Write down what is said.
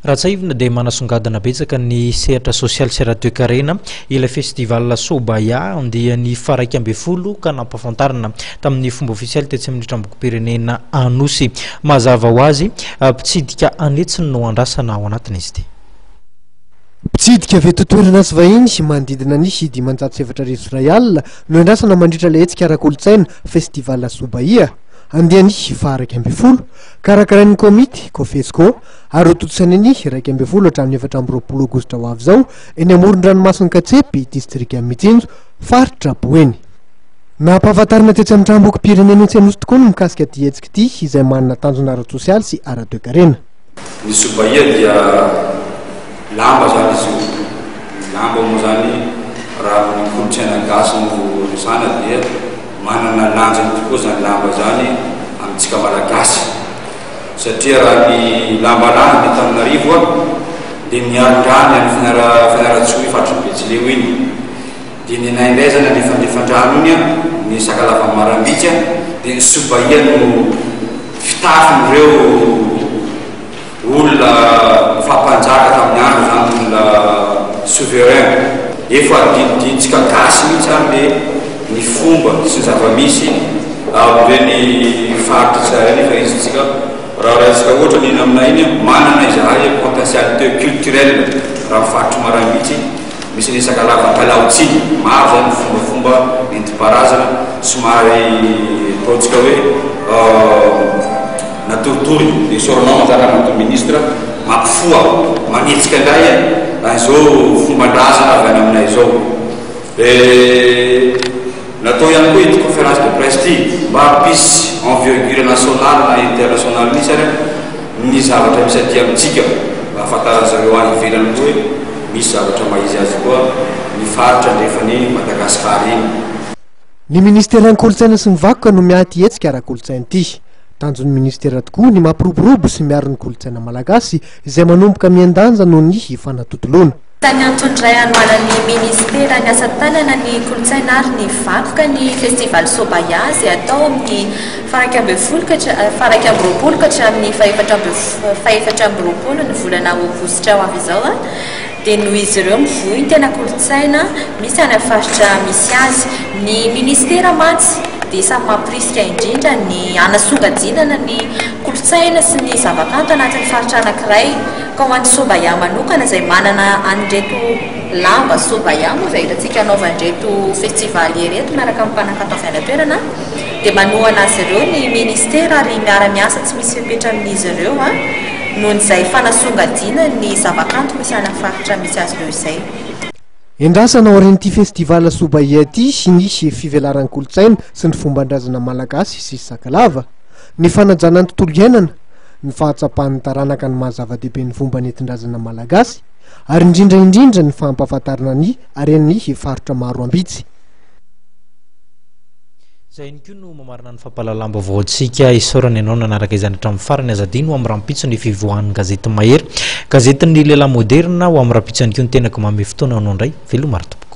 Raha tsiahivina dia manasongadina betsaka ny sehatra sosialy sy ara-toekarena ilay festival Sobaya andiany faha-11 ka nampahafantarina tamin'ny fomba ofisialy tetsy amin'ny Tranombokim-pirenena Anosy. Mazava ho azy, mpitsidika an'hetsiny no andrasana ao anatin'izy ity. Mpitsidika avy eto an-toerana sy vahiny manodidina ny 4500 no andrasana mandritra ilay hetsika ara-kolontsaina Festival Sobahia andiany faha-11 karakarain'ny komity Cofesco ary hotontosaina ny 11 hatramin'ny 24 aogositra ho avy izao eny amoron-dranomasin'i Katsepy, distrikan'i Mitsinjo, faritra Boeny. Nampahafantarina tetsy amin'ny tranombokim-pirenena etsy Anosy tokoa ny mikasika ity hetsika ity izay manana tanjona ara-tsosialy sy ara-toekarena. Ny sobahia dia lamba izany izy io. Ny lamba moa izany raha amin'ny kolontsaina gasy no resahana dia manana lanjany tokoa izany lamba izany amintsika Malagasy. Satria raha ny lamba landy ny Antananarivo dia miarin-drano any Fianarantsoa iny faritry ny Betsileo iny. Dia ny anay indray zany alefandefan-drano iny ny Sakalava Marambitsy dia ny Sobahia no fitafin'ireo olona fampanjaka tamin'ny andro zany, olona souverain. Efa adinodinontsika gasy mihitsy zany le ny fomba sy ny zava-misy amin'ireny faritra tsirairay ireny fa izy tsika raha raisika ohatra ny eny aminay iny manana izahay potentialité culturelle raha ny faritry Marambitsy. Misy resaka lava Kalaotsy, maro zany ny fombafomba nentim-paharazana somary ataontsika hoe natoritory, dia isaorana anao manjaka Ramatoa Ministra mampifoha, manetsika indray an'izao fomban-drazana avy any aminay izao. Dia natao ihany koa ity conférence de presse ity mba hampisy envergure nationale na internationale mihitsy ary ny zavatra misy aty amintsika mba hahafantaran-dry zareo any ivelany koa hoe Misy zavatra maha izy azy koa ny faritra andrefan'i Madagasikara iny. Ny Ministeran'ny Kolontsaina sy ny Vakoka no miahy ity hetsika ara-kolontsaina ity. Tanjon'ny Ministera tokoa ny mampiroborobo sy miaro ny kolontsaina malagasy izay manomboka mihen-danja noho ny fanatontoloana. Isan'ny antony iray hanohanan'ny Minisitera ny asa tanana, ny kolontsaina ary ny vakoka ny Festival Sobaya izay atao amin'ny faha-11 ka faha-21 ka hatramin'ny faha-24 ny volana aogositra ho avy izao dia noho izy ireo mivoy ny tena kolontsaina misy any amin'ny faritra misy azy. Ny minisitera mantsy dia isan'ny mampirisika indrindra ny hanasongadinana ny kolontsaina sy ny zavakanto anatin'ny faritra anankiray. Ka ho an'ny Sobaya manokana izay manana an'ireto lamba Sobaya moa izay hitantsika anaovan'ireto festivalier ireto miaraka amin'ny mpanakanto avy any an-toerana dia manohana azy ireo ny ministera ary miara-miasa tsy misy fepetra amin'izy ireo noho izay fanasongadina ny zavakanto misy any amin'ny faritra misy azy ireo izay. Endrasana aorian'ity festival Sobahia ity ny fivelaran'ny kolontsaina sy ny fomban-drazana malagasy sy sakalava, ny fanajana ny tontolo iainana, ny fahatsapan'ny taranaka ny maha zava-dehibe ny fomba nentin-drazana malagasy, ary indrindra indrindra ny fampahafantarana ny haren'ny faritra maro ambitsy. Izay ihany koa no mamarana ny fampahalalam-baovao antsika. Isaorana ianao nanaraka izany hatramin'ny farany. Aza adino ho amin'ny rahampitso ny fivoahan'ny gazety Mahery. Gazetin'ny lehilahy moderina ho amin'ny rahampitso ihany koa ny tenako manome fotoana anao indray. Veloma ry tompoko.